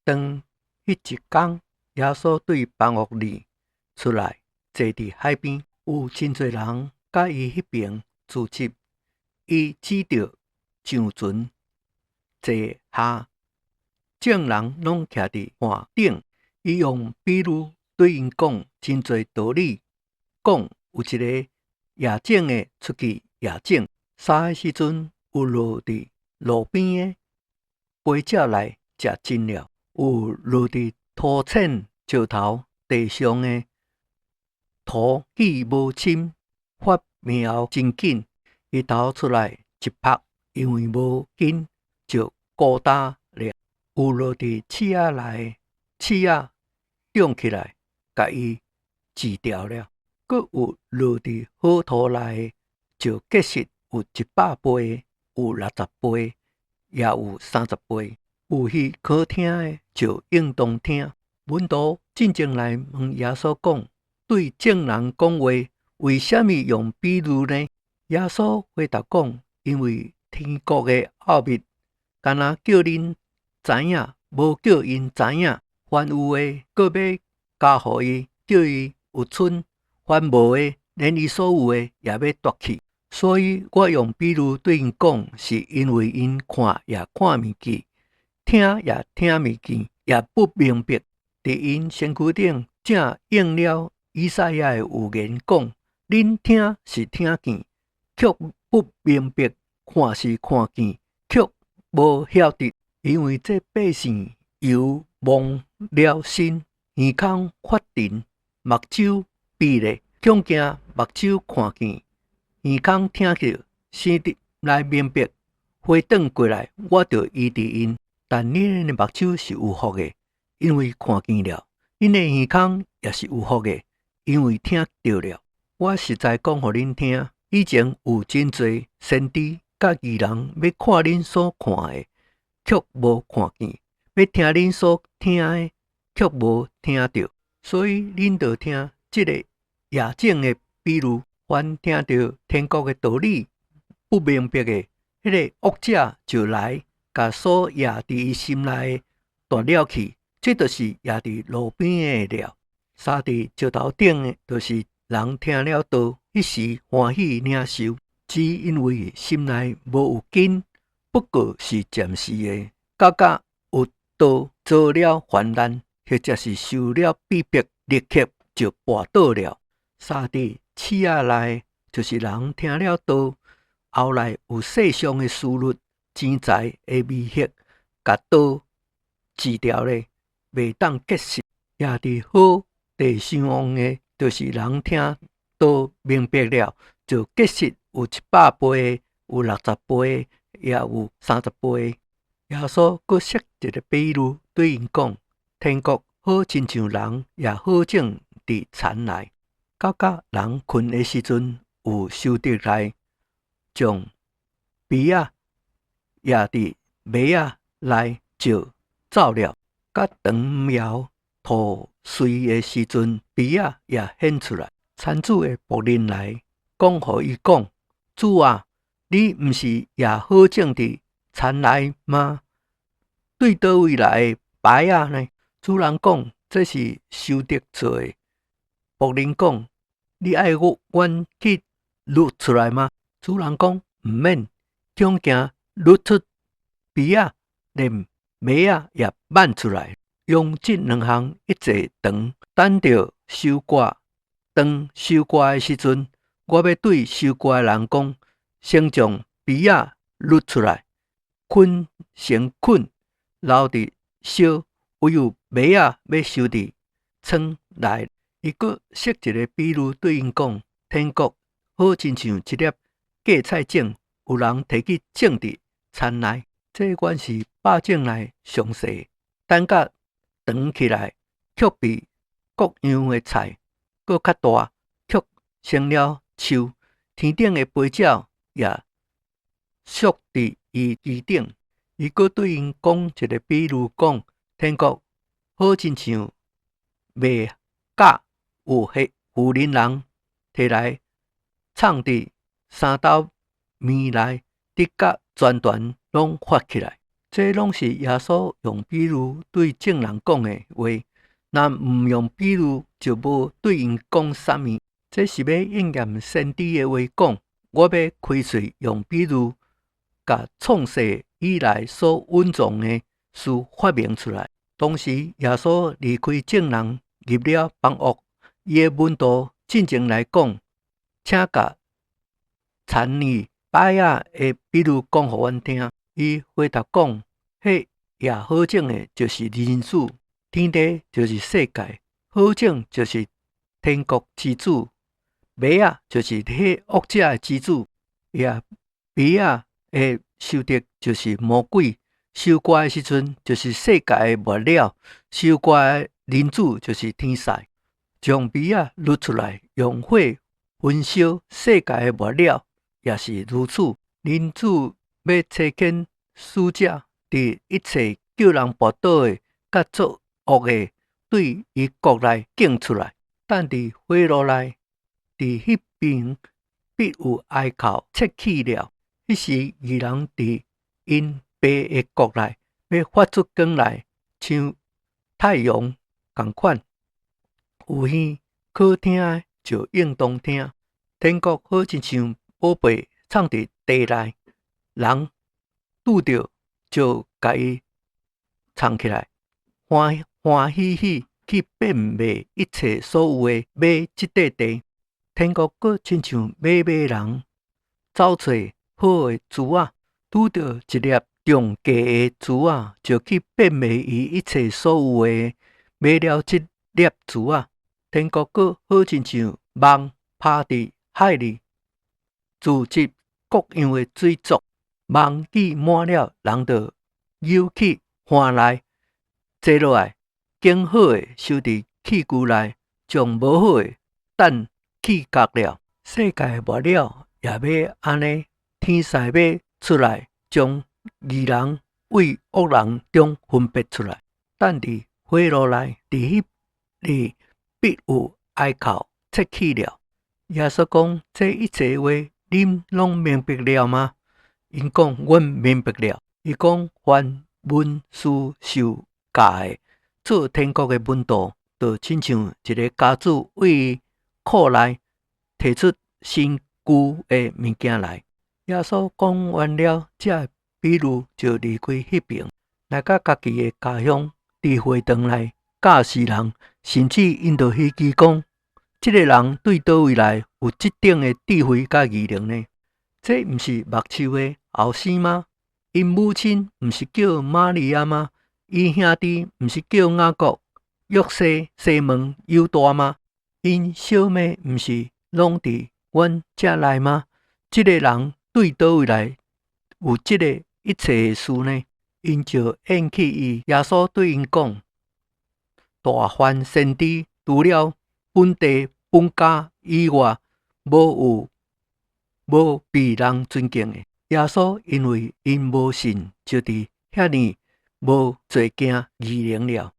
當彼一工，耶穌對房屋裡出來，坐佇海邊，有真濟人佮伊彼爿聚集。伊只著上船坐下，眾人攏徛佇岸頂。伊用比喻對𪜶講真濟道理，講有一个撒種的出去撒種，撒的時陣有落佇路邊的，飛鳥來食盡了；有落佇土淺石頭地上的，土既無深，發苗真緊，日頭出來一曝，因為無根，就枯焦了。有落佇刺仔內，刺仔長起來，共伊膣掉了。閣有落佇好土內，就結實有100倍，有60倍，也有30倍。有耳可聽的，就應當聽。門徒進前來問耶穌講：對眾人講話，為啥物用比喻呢？耶穌回答講：因為天國的奧秘，干焦叫恁知影，無叫𪜶知影。凡有的，閣欲加予伊，叫伊有賰；凡無的，連伊所有的也欲奪去。所以我用比喻對𪜶講，是因為𪜶看也看毋見，聽也聽毋見，也不明白。佇𪜶身軀頂正應了以賽亞的預言，講：恁聽是聽見，卻不明白；看是看見，卻無曉得。因為這百姓油蒙了心，耳孔發沉，目睭閉咧，恐驚目睭看見，耳孔聽著，心內明白，回轉過來，我就醫治𪜶。但恁的目睭是有福的，因為看見了；恁的耳孔也是有福的，因為聽著了。我實在講予恁聽，以前有真濟先知佮義人欲看恁所看的，卻無看見；欲聽恁所聽的，卻無聽著。所以恁著聽這个撒種的比喻，凡聽著天國的道理不明白的，彼个惡者就來，共所撒佇伊心內的奪了去。這就是撒佇路邊的了。撒佇石頭頂的，就是人聽了道，彼時歡喜領受，只因為心內無有根，不過是暫時的。到甲有道遭了患難，或者是受了逼迫，立刻就跋倒了。撒佇刺仔內，就是人聽了道，後來有世上的思慮、錢財的迷惑，共道膣掉咧，袂當結實。撒佇好地上的，就是人聽道明白了，就結實有100倍，有60倍，也有30倍。耶穌閣設一个比喻對𪜶講：天國好親像人撒好種佇田內，到甲人睏的時陣，有仇敵來將稗仔撒佇麥仔內就走了。佮當苗吐穗的時陣，稗仔也顯出來。田主的僕人來講予伊講：主啊，你毋是撒好種佇田內嗎？對佗位來的稗仔呢？主人講：這是仇敵做的。僕人講：你愛我阮去擄出來嗎？主人講：毋免，恐驚擄出稗仔，連麥仔也挽出來。用這兩項一齊藏，等著收割。當收割的時陣，我欲對收割的人講：先將稗仔擄出來，捆成捆，留佇燒；唯有麥仔欲收佇倉內。伊閣設一个比喻對𪜶講：天國好親像一粒芥菜種，有人提去種佇田內。這原是百種內上細，等甲長起來，卻比各樣的菜閣較大，卻成了樹。天頂的飛鳥也宿佇伊枝頂。伊閣對𪜶講一个比喻，講天國好親像麥莢，有彼婦人人提來藏佇三斗麵內，直到全團攏發起來。這攏是耶穌用比喻對眾人講的話，若毋用比喻，就無對𪜶講啥物。這是欲應驗先知的話講：我欲開喙用比喻，共創世以來所隱藏的事發明出來。當時耶穌離開眾人，入了房屋，伊的門徒進前來講：請共田裡稗仔的比喻講予阮聽。伊回答講：彼撒好種的，就是人子；田地就是世界；好種就是天國之子；稗仔就是彼惡者的之子；撒稗仔的仇敵就是魔鬼；收割的時陣就是世界的末了；收割的人子就是天使。將稗仔攄出來，用火焚燒，世界的末了也是如此。人子欲差遣使者，佇一切叫人跋倒的、佮作惡的，對伊國內揀出來。等佇火爐內，佇彼邊必有哀哭切齒了。彼時義人佇𪜶爸的國內，欲發出光來，像太陽仝款。有耳可聽的，就應當聽。天國好親像寶貝藏佇地內，人拄著就共伊藏起來，歡歡喜喜去變賣一切所有的，買這塊地。天國閣親像買賣人走揣好的珠仔，拄著一粒上價的珠仔，就去變賣伊一切所有的，買了這粒珠仔。天國閣好親像網拋佇海裡，聚集各樣的水族，網既滿了，人就搝去岸內，坐落來，揀好的收佇器具內，將無好的擲去角了。世界末了也欲按呢，天使欲出來，將義人對惡人中分別出來，擲佇火爐內，佇彼裡必有哀哭切齒了。耶穌講：這一切話，恁攏明白了嗎？𪜶講：阮明白了。伊講：凡文士受教的，做天國的門徒，就親像一个家主對伊庫內提出新舊的物件來。耶穌講完了這比喻，就離開彼爿，來到家己的家鄉，佇會堂內教示人，甚至𪜶就稀奇講：這个人對佗位來有這等的智慧佮異能呢？這毋是木匠的後生嗎？𪜶母親毋是叫瑪利亞嗎？伊兄弟毋是叫雅各、約西、西門、猶大嗎？𪜶小妹毋是攏佇阮遮內嗎？這个人對佗位來有這个一切的事呢？𪜶就厭棄伊。耶穌對𪜶講：大凡先知，除了本地本家以外，無有無被人尊敬的。耶穌因為𪜶無信，就佇遐爾無濟件異能了。